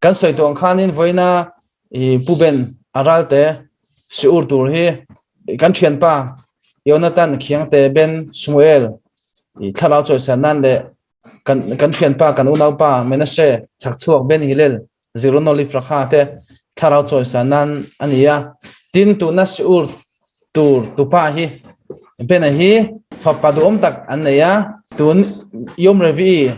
Kan sawi tawh ang khanin vawiina i Pu Ben a ralte siur tur hi kan thianpa Jonathan Khiangte Ben Shmuel i thlarau chawisan nan leh kan kan thianpa kan unaupa Menashe chhakchhuak Ben Hillel Zironoli Frakha te thlarau chawisan nan a ni a. Tin, tuna siur tur tupa hi Bena hi fapa duhawm tak an nei a, tun Yom Revi'i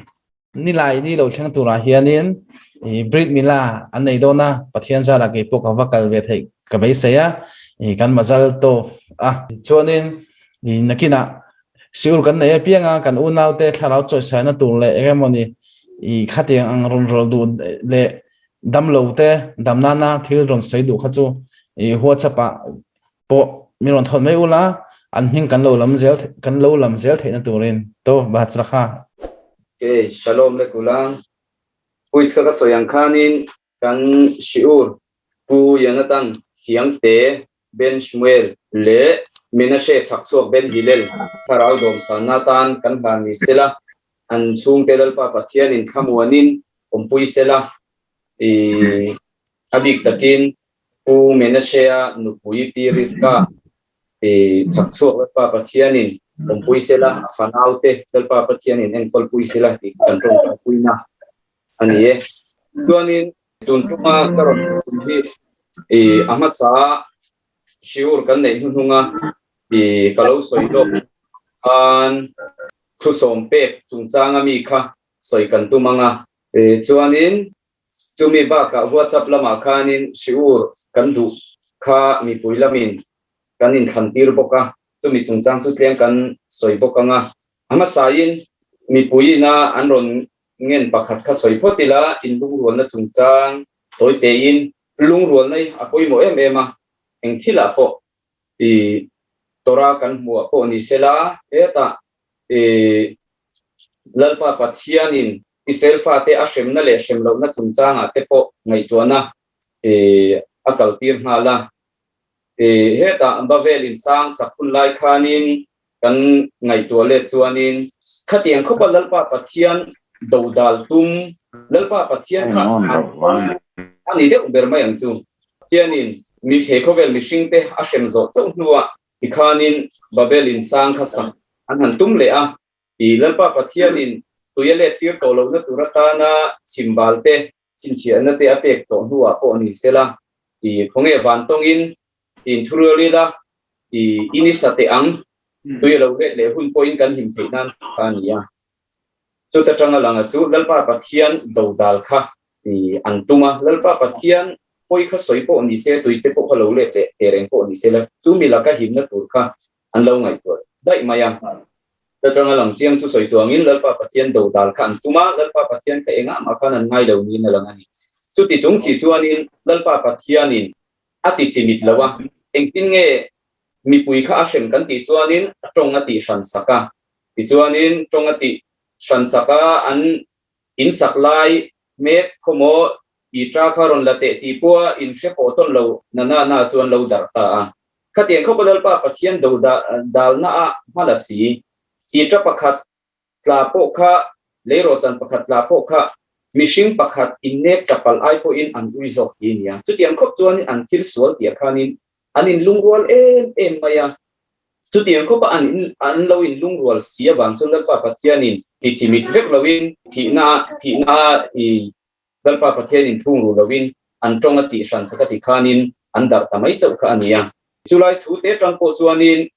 Nilai ni lo thleng turah hianin i Brit Mila an nei dawn a, Pathian zarah kei pawh ka va kal ve theih ka beisei a, i kan mazal tawp a. Chuanin i nakinah siur kan nei apiang a, kan unaute thlarau chawisaina tur leh eng emawni i khatiang ang rawn rawl duh leh damlo te dam nana thil rawn sawi duh kha chu i WhatsApp ah pawh mi rawn thawn mai ula, an hming kan lo lam zel kan lo lam zel theihna turin Tov Bahatzlakha. Ok, Shalom le kulang. Puits ka ka sawi ang khanin kan Shiur Pu Yonatan Thiangte Ben Shmuel leh Menashe Chhakchhuak Ben Hillel thlarau dawmsanna atan kan hlan ni sela, an chhungte Lalpa Pathianin thlamuanin awmpui sela, i a bik takin Pu Menashe-a nupui Pi Rivka i chhakchhuak Lalpa Pathianin awmpui sela, a fanaute Lalpa Pathianin enkawlpui sela tih kan tawngtapuina a ni e. Chuanin tun tuma ka rawn sawi tum hi i a hmasa shiur kan neih hnuhnunga i ka lo sawi lawk khan thusawm pek chungchanga mi kha sawi kan tum ang a. Chuanin Chumi bakah WhatsApp lamah khanin shiur kan duh kha mipui lamin kan inthlantir bawk a, chumi chungchang chu tlem kan sawi bawk ang a. A hmasain mipuiina an rawn ngen pakhat kha sawi phawt ila, inlungrualna chungchang tawi tein lungrualna hi a pawimawh em em a, eng thilah pawh i Torah kan hmuh ah pawh ni sela, hetah i Lalpa Pathianin Israel fate a hremna leh hrem lohna chungchangah te pawh ngaihtuahna a kaltir nghal a. Hetah Bavel insang sak hun lai khanin kan ngaihtuah let chuanin khatiang khawpa Lalpa Pathian dodal tum, Lalpa Pathian kha a ni deuh ber mai ang chu. Pathianin mi he khawvel mihringte a hrem zawh chauh hnuah tikhanin Babel insang kha sak an han tum leh a. I Lalpa Pathianin tui a let tir tawh lohna tur atana chhimbal te, chhinchhiahna te a pek tawh hnuah pawh ni sela, i khawnge van tawngin i inthurual ila, i i ni sa teh ang, tui a lo let leh hun pawhin kan him theih nan kha a ni a. Chuta tanga langa chu Lalpa Pathian dodal kha i an tum a, Lalpa Pathian pawi kha sawi pawh ni se, tui te pawh kha lo let leh teh reng pawh ni sela, chu mi laka himna tur kha an lo ngaihtuah daih mai a. Atanga lang chiang chu sawi tuangin Lalpa Pathian dodal kha an tum a, Lalpa Pathian kha engah mah khan an ngai lo niin a lang a ni. Chuti chung si chuanin Lalpa Pathianin a ti chimit lo a, engtin nge mipui kha a hrem kan tih chuanin a tawng a tih hran sak a, tichuanin tawng a tih hran sak a, an insak lai mek khawmaw i ta kha rawn la teh tih pawha inhre pawh tawn lo na na na chu an lo darh ta a. Khatiang khawpa Lalpa Pathian do dalna ah hma la si. I ta pakhat tla pawh kha, leirawhchan pakhat tla pawh kha mihring pakhat innek tla palh ai pawhin an ui zawk ti nia. Chutiang khawp chuanin an thil sual tih ah khanin an inlungrual em em mai a. Chutiang khawpa an an lo inlungrual si avang chuan Lalpa Pathianin ti chimit vek loin thihna thihna i Lalpa Pathianin thung ru loin an tawng a tih hran sak a ti khanin an darh ta mai chauh kha a ni a. Chulai thu te atang pawh chuanin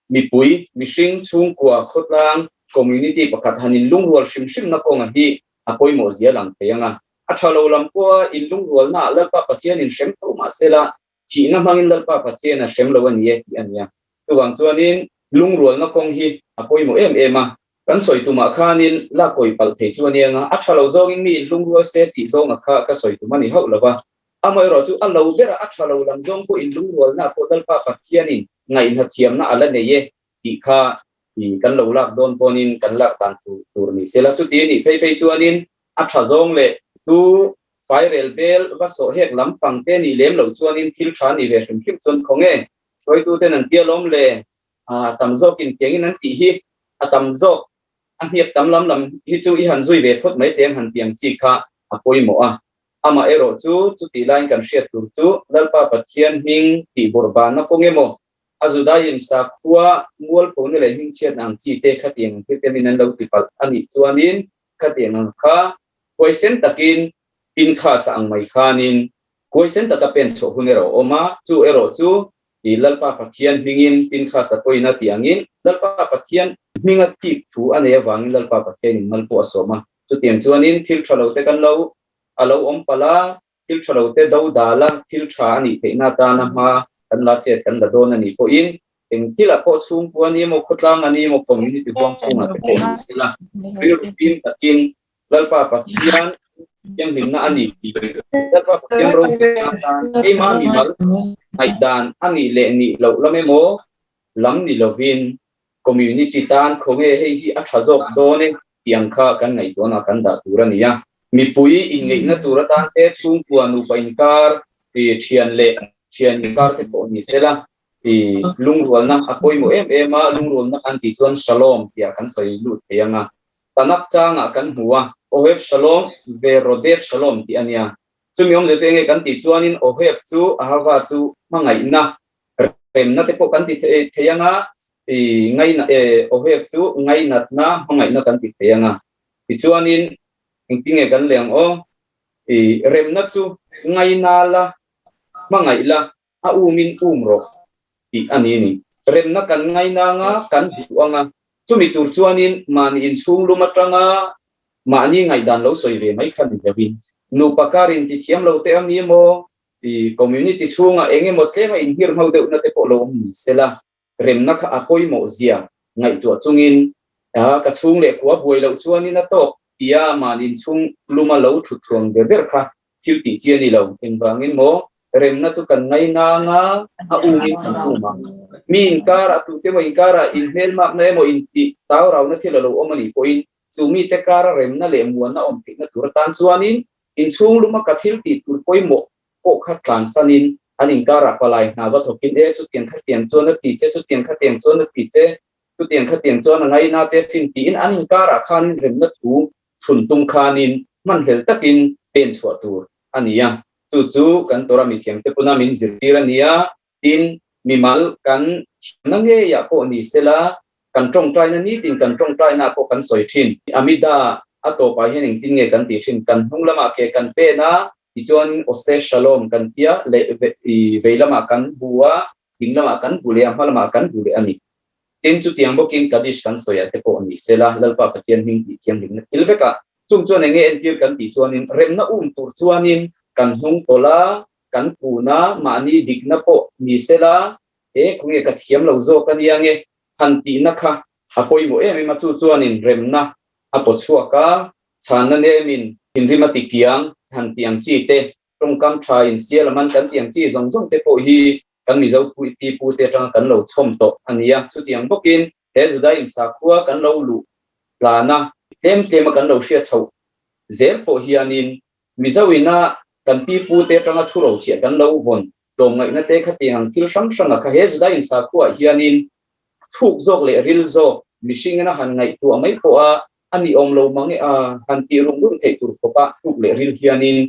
mipui, mihring, chhungkua, khawtlang, community pakhat han inlungrual hrim hrimna kawnga hi a pawimawh zia lang thei ang a. A tha lo lam pawha inlungrualnaah Lalpa Pathianin hrem tho mah sela, thihna hmangin Lalpa Pathian a hrem lo a ni e tih a ni a. Chuvang chuanin lungrualna kawng hi a pawimawh em em a. Kan sawi tumah khanin lak kawi palh thei chu a nia nga, a tha lo zawngin mi in lungrual se tih zawnga kha ka sawi tum a ni hauh lo va. Amaherawh chu a lo bera a tha lo lam zawng pawh in lungrualna pawh Lalpa Pathianin ngaihna thiamna a la nei e tih kha i kan lo lak dawn pawnin kan lak dan tur ni sela. Chuti a nih phei phei chuanin a tha zawng leh tu fairel bel va sawh hek lampang te nih lem loh chuanin thil tha ni ve hrim hrim chuan khaw nge hruaituten an tia lawm le a tam zawkin tiangin an tih hi a tam zawk a hniak tam lam lam hi chu i han zui ve phawt mai teng han tiang chi kha a pawimawh a. Amaherawhchu, chutih laiin kan hriat tur chu Lalpa Pathian hming tih bawrhbanna kawng emaw, a Judaim sakhua mualphona leh hmingchhiatna ang chi te khatiang ang thil temin an lo ti palh a nih chuanin khatiang ang kha huaisen takin Pinchas-a ang mai khanin huaisen taka pen chhuah hun erawh a awm a, chu erawh chu i Lalpa Pathian hmingin Pinchas-a pawhin a tih angin Lalpa Pathian hminga thik thu a nei avangin Lalpa Pathianin mal pawh a sawm a. Chutiang chuanin thil tha lo te kan lo a lo awm palh a, thil tha lo te do dal a, thil tha a nih theihna atana hma kan la chet kan la dawn a nih pawhin eng thilah pawh chhungkua a ni emaw, khawtlang a ni emaw, community huang chhungah te pawh ni sela, rilru fim takin Lalpa Pathian thianghlimna a ni tih Lalpa Pathian ropuina atan keimah mimal ngaihdan a nih leh nih loh lam emaw lam ni lovin community tan khawnge hei hi a tha zawk dawn e tih ang kha kan ngaihtuahna kan dah tur a ni a. Mipui inngeihna tur atan te chhungkua nupa inkar thian leh thian inkar te pawh ni sela lungrualna a pawimawh em em a, lungrualna kan tih chuan shalom tia kan sawi lut thei ang a. Tanakh changah kan hmu a, Ohev Shalom ve Rodef Shalom tih a nia. Chumi awmzia chu enge kan tih chuanin Ohev chu Ahava chu hmangaihna Remna te pawh kan ti thei ang a, i ngaina e Ohev chu ngainatna hmangaihna kan ti thei ang a. Tichuanin engtinge kan leh ang aw? I remna chu ngaina la, hmangaih la, a umin um rawh tih a ni ni. Remna kan ngaina ang a, kan duh ang a. Chumi tur chuanin mahni inchhung lum atanga mahni ngaihdan lo sawi ve mai kha ni lovin nupa karin ti thiam lo te a ni emaw I community chhungah eng emaw tlema inhirhmo deuhna te pawh lo awm ni sela, remna kha a pawimawh zia ngaihtuah chungin ka chhung leh kua buai loh chuanin a tawk tia mahni inchhung luma lo thut thuang ber ber kha thil tih chi a ni lo. Engvangin maw remna chu kan ngainang a, a umin kan um ang. Mi inkarah tute emaw inkarah inhmelmakna emaw intih taurauna thil a lo awm a nih pawhin chu mite kara remna leh muanna awm theihna tur atan chuanin Inchhung luma ka thil tih tur pawimawh pawh kha tlansanin an inkarah palai hna va thawkin, E, chutiang khatiang chuan a ti che, chutiang khatiang chuan a ti che, chutiang khatiang chuan a ngaina che sin tiin an inkarah khanin remna thu thlun tum khanin hmanhlel takin pen chhuah tur a ni a. Chu chu kan Torah mithiamte pawna min zirtir a ni a, tin, mimal kan thiamna ngeiah pawh ni sela, Kan tawngtaina nitin kan tawngtaina pawh kan sawi thin. Amida a tawpah hian engtin nge kan tih thin? Kan hnung lamah ke kan pen a, tichuanin Ose Shalom kan tia leh vei lamah kan bu a, ding lamah kan bu leh a, hma lamah kan bu leh a ni. Tin, chutiang bawkin Kaddish kan sawi ah te pawh ni sela, Lalpa Pathian hming tih thianghlimna thil vekah chung chuan enge entir kan tih chuanin remna um tur chuanin kan hnung tawlh a, kan kun a, mahni dikna pawh ni sela, He khawnge ka thiam lo zawk a nia nge han tihna kha a pawimawh em em a, chu chuanin remna a paw chhuak a, chhanna nemin thinrim a ti kiang han tih ang chi te, tawngkam tha in sial a man kan tih ang chi zawng zawng te pawh hi kan Mizo pi pu te atanga kan lo chhawm tawh a ni a, chutiang bawkin he Judaim sakhua kan lo luh tlana tlem tlema kan lo hriat chhoh zel pawh hianin Mizo ina kan pi pu te atanga thurochhiah kan lo vawn tlawmngaihna te khatiang ang thil hrang hranga kha he Judaim sakhuaah hianin thuk zawk leh ril zawk mihringin a han ngaihtuah mai pawh a, a ni awm lo mang e a han tih rum rum theih tur khawpa thuk leh ril hianin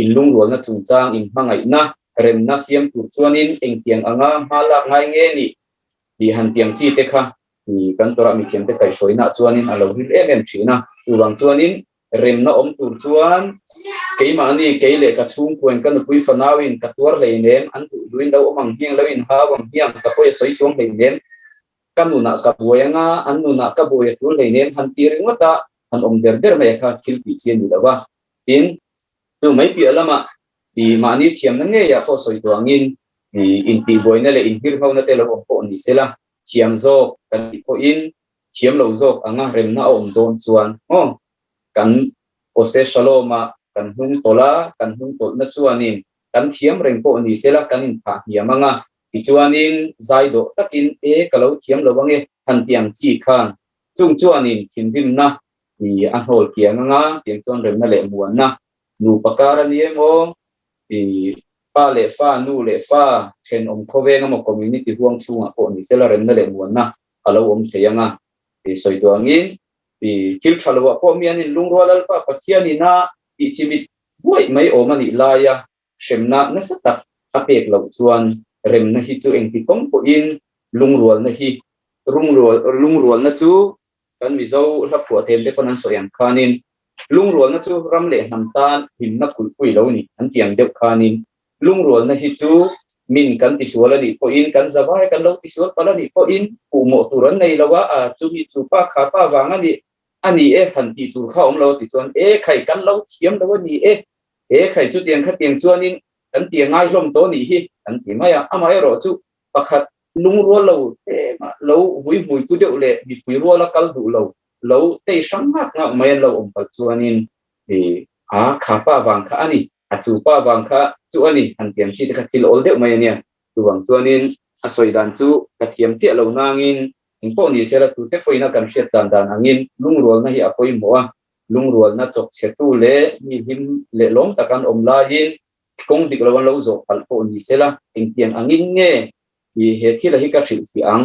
inlungrualna chungchang inhmangaihna remna siam tur chuanin engtiang anga hma lak ngai nge nih tih han tiang chi te kha kan Torah mithiamte kaihhruainaah chuanin a lo ril em em thin a, chuvang chuanin Remna awm tur chuan keimahni, kei leh ka chhungkuain ka nupui fanauin ka tuar hleinem, an duh duhin lo awm ang hiang, lo inhau ang hiang, ka pawi a sawi chuang hleinem, ka nunah ka buai anga an nunah ka buai a tul hleinem han ti ringawt a, han awm der der mai a kha thil tih chi a ni lo va. Tin, chu mai piah lamah i mahni thiamna ngeiah pawh sawi tawh angin i intihbuaina leh inhirhona te lo awm pawh ni sela, thiam zawk kan tih pawhin thiam lo zawk anga remna a awm dawn chuan maw kan Ose Shalom-a kan hnung tawlh a, kan hnung tawlhna chuanin kan thiam reng pawh ni sela kan inphah hniam anga, tichuanin zai dawh takin e ka lo thiam lo ange han ti ang chi khan chung chuanin thinrimna i a hnawl kiang anga tiang chuan remna leh muanna nupa kar a ni emaw i pa leh fa, nu leh fa, thenawm khawveng emaw community huang chhungah pawh ni sela remna leh muanna a lo awm thei ang a, tih sawi duh angin i thil tha loah pawh mi an inlungrual Lalpa Pathian ina tih chimit buaih mai awm a nih laia hremna nasa tak a pek loh chuan remna hi chu engti kawng pawhin lungrualna hi lungrualna chu kan Mizo hla phuah them te pawn an sawi ang khanin lungrualna chu ram leh hnam tan hlimna kulhpui lo ni an ti ang deuh khanin lungrualna hi chu min kan tisual a nih pawhin kan zavai kan lo tisual palh a nih pawhin puhmawh tur an nei lo a, a chumi chu pa kha pa vang a nih a ni e han tih tur kha awm lo a ti chuan e khai kan lo thiam lo a ni e e khai chutiang khatiang chuanin kan ti a ngai hlawm tawh nih hi kan ti mai a, amaherawh chu pakhat lungrual lo te mah lo vui hmui pu deuh leh mipui ruala kal duh lo lo tei hrang ngak ngak mai an lo awm palh chuanin i a kha pa vang kha a ni, a chu pa vang kha chu a ni han tiam chi te kha thil awl deuh mai a nia. Chuvang chuanin a sawi dan chu ka thiam chiah lo nangin engpawh ni sela tute pawhin a kan hriat dan dan angin lungrualna hi a pawimawh a, lungrualna chawk chhetu leh mi hlim leh lawm tak an awm laiin kawng dik lo an lo zawh palh pawh ni sela engtiang angin nge i he thila hi ka hrilhfiah ang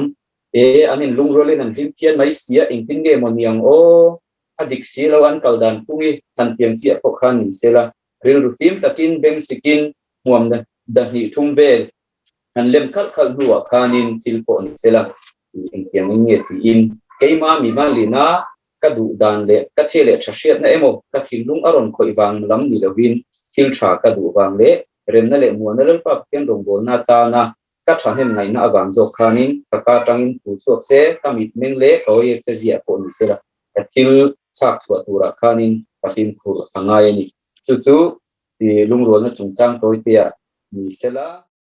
e, an inlungrualin an hlim phian mai sia engtin nge maw niang aw, a dik si lo an kal dan phung i han tiang chiah pawh khan ni sela rilru fim takin beng sikin hmuam dahnih thum vel han lem khalh khalh hnuah khanin thil pawh ni sela i engtiang in nge tiin keima mimalina ka duh dan leh ka chhe leh tha hriatna emaw ka thinlung a rawn khawih vang lam ni lovin thil tha ka duh vang leh remna leh muana Lalpa Pathian rawngbawlna atana ka thahnem ngaihna avang zawk khanin ka ka tangin thu chhuak se, ka mitmeng leh ka hawi che ziah pawh ni sela ka thil chhak chhuah turah khanin ka fimkhur a ngai a ni. Chu chu lungrualna chungchang tawitea ni sela.